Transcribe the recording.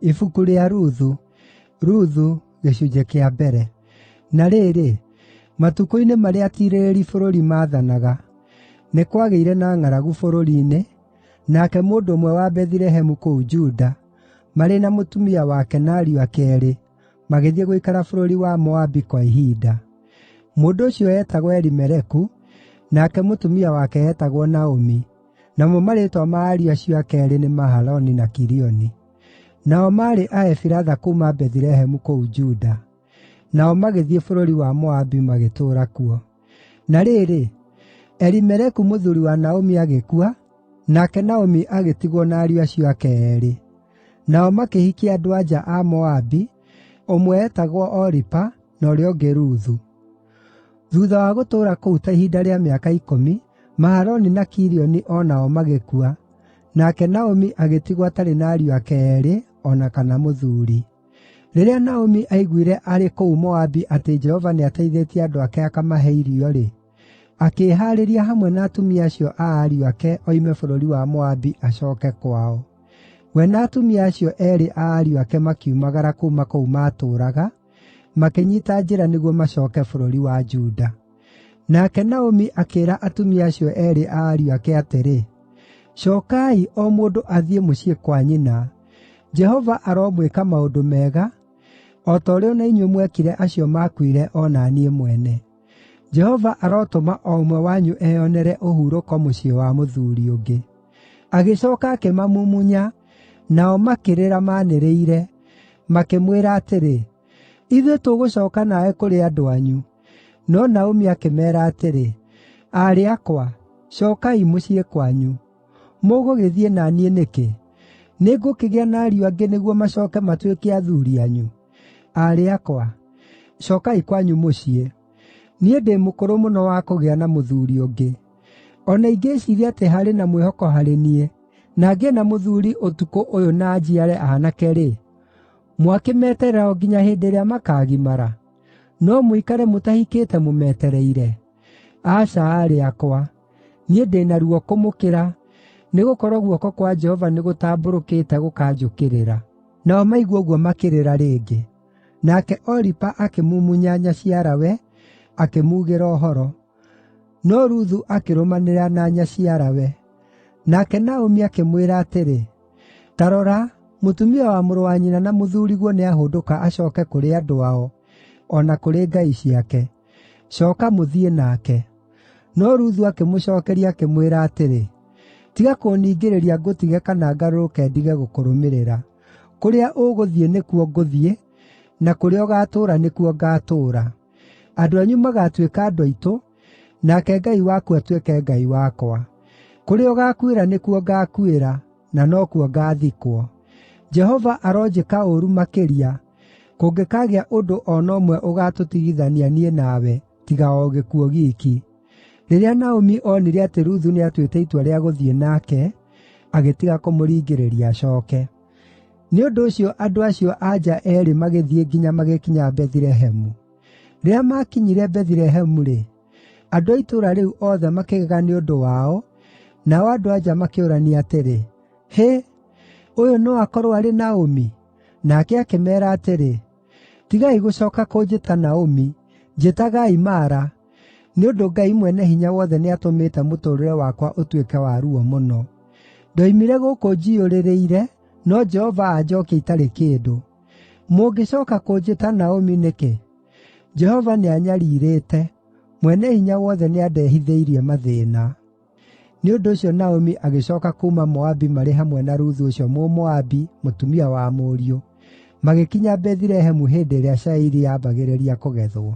Ibuku rĩa Ruthu Ruthu, gĩcunjĩ kĩa mbere. Na rĩrĩ, matukũ-inĩ marĩa atiirĩrĩri bũrũri maathanaga, nĩ kwagĩire na ng'aragu bũrũri-inĩ, nake mũndũ ũmwe wa Bethilehemu kũu Juda, marĩ na mũtumia wake na ariũ ake eerĩ, magĩthiĩ gũikara bũrũri wa Moabi kwa ihinda. Mũndũ ũcio eetagwo Elimeleku, nake mũtumia wake eetagwo Naomi, namo marĩĩtwa ma ariũ acio ake eerĩ nĩ Mahaloni na Kilioni. Nao maarĩ Aefiratha kuuma Bethilehemu kũu Juda. Nao magĩthiĩ bũrũri wa Moabi magĩtũũra kuo. Na rĩrĩ, Elimeleku mũthuuri wa Naomi agĩkua, nake Naomi agĩtigwo na ariũ acio ake eerĩ. Nao makĩhikia andũ-a-nja a Moabi, ũmwe eetagwo Oripa na ũrĩa ũngĩ Ruthu. Thuutha wa gũtũũra kũu ta ihinda rĩa mĩaka ikũmi, Mahaloni na Kilioni o nao magĩkua, nake Naomi agĩtigwo atarĩ na ariũ ake eerĩ, o na kana mũthuuri. Rĩrĩa Naomi aiguire arĩ kũu Moabi atĩ Jehova nĩateithĩtie andũ ake akamahe irio-rĩ, akĩĩhaarĩria hamwe na atumia acio a ariũ ake oime bũrũri wa Moabi acooke kwao. We na atumia acio eerĩ a ariũ ake makiumagara kuuma kũu maatũũraga, makĩnyiita njĩra nĩguo macooke bũrũri wa Juda. Nake Naomi akĩĩra atumia acio eerĩ a ariũ ake atĩrĩ, “Cookai, o mũndũ athiĩ mũciĩ kwa nyina. Jehova aromwĩka maũndũ mega, o ta ũrĩa o na inyuĩ mwekire acio maakuire o na niĩ mwene. Jehova arotũma o ũmwe wanyu eyonere ũhurũko mũciĩ wa mũthuuri ũngĩ.” Agĩcooka akĩmamumunya, nao makĩrĩra maanĩrĩire, makĩmwĩra atĩrĩ, “Ithuĩ tũgũcooka nawe kũrĩ andũ anyu.” No Naomi akĩmeera atĩrĩ, “Aarĩ akwa, cookai mũciĩ kwanyu. Mũgũgĩthiĩ na niĩ nĩkĩ? Nĩngũkĩgĩa na ariũ angĩ nĩguo macooke matuĩke athuuri anyu? Aarĩ akwa, cookai kwanyu mũciĩ. Niĩ ndĩ mũkũrũ mũno wa kũgĩa na mũthuuri ũngĩ. O na ingĩĩciiria atĩ harĩ na mwĩhoko harĩ niĩ, na ngĩe na mũthuuri ũtukũ ũyũ na njiare aanake-rĩ, mwakĩmeterera o nginya hĩndĩ ĩrĩa makaagimara? No mũikare mũtahikĩte mũmetereire? Aca, aarĩ akwa. Niĩ ndĩ na ruo kũmũkĩra, nĩgũkorwo guoko kwa Jehova nĩgũtambũrũkĩte gũkanjũkĩrĩra.” Nao maigua ũguo makĩrĩra rĩngĩ. Nake Oripa akĩmumunya nyaciarawe, akĩmuugĩra ũhoro. No Ruthu akĩrũmanĩrĩra na nyaciarawe. Nake Naomi akĩmwĩra atĩrĩ, “Ta rora, mũtumia wa mũrũ wa nyina na mũthuuriguo nĩahũndũka acooke kũrĩ andũ ao, o na kũrĩ ngai ciake. Cooka mũthiĩ nake.” No Ruthu akĩmũcookeria, akĩmwĩra atĩrĩ, “Tiga kũningĩrĩria ngũtige kana ngarũrũke ndige gũkũrũmĩrĩra. Kũrĩa ũgũthiĩ nĩkuo ngũthiĩ, na kũrĩa ũgaatũũra nĩkuo ngaatũũra. Andũ anyu magaatuĩka andũ aitũ, nake Ngai waku atuĩke Ngai wakwa. Kũrĩa ũgaakuĩra nĩkuo ngaakuĩra, na nokuo ngaathikwo. Jehova aronjĩka ũũru makĩria, kũngĩkaagĩa ũndũ o na ũmwe ũgaatũtigithania niĩ nawe, tiga o gĩkuũ giiki.” Rĩrĩa Naomi onire atĩ Ruthu nĩatuĩte itua rĩa gũthiĩ nake, agĩtiga kũmũringĩrĩria acooke. Nĩ ũndũ ũcio andũ acio a nja eerĩ magĩthiĩ nginya magĩkinya Bethilehemu. Rĩrĩa maakinyire Bethilehemu-rĩ, andũ a itũũra rĩu othe makĩgega nĩ ũndũ wao, nao andũ-a-nja makĩũrania atĩrĩ, “Hĩ! Ũyũ no akorwo arĩ Naomi?” Nake akĩmeera atĩrĩ, “Tigai gũcooka kũnjĩta Naomi; njĩtagaai Mara, nĩ ũndũ Ngai Mwene-Hinya-Wothe nĩatũmĩte mũtũũrĩre wakwa ũtuĩke wa ruo mũno. Ndoimire gũkũ njiyũrĩrĩire, no Jehova anjookia itarĩ kĩndũ. Mũngĩcooka kũnjĩta Naomi nĩkĩ? Jehova nĩanyariirĩte; Mwene-Hinya-Wothe nĩandehithĩirie mathĩĩna.” Nĩ ũndũ ũcio Naomi agĩcooka kuuma Moabi marĩ hamwe na Ruthu ũcio Mũmoabi, mũtumia wa mũriũ, magĩkinya Bethilehemu hĩndĩ ĩrĩa cairi yambagĩrĩria kũgethwo.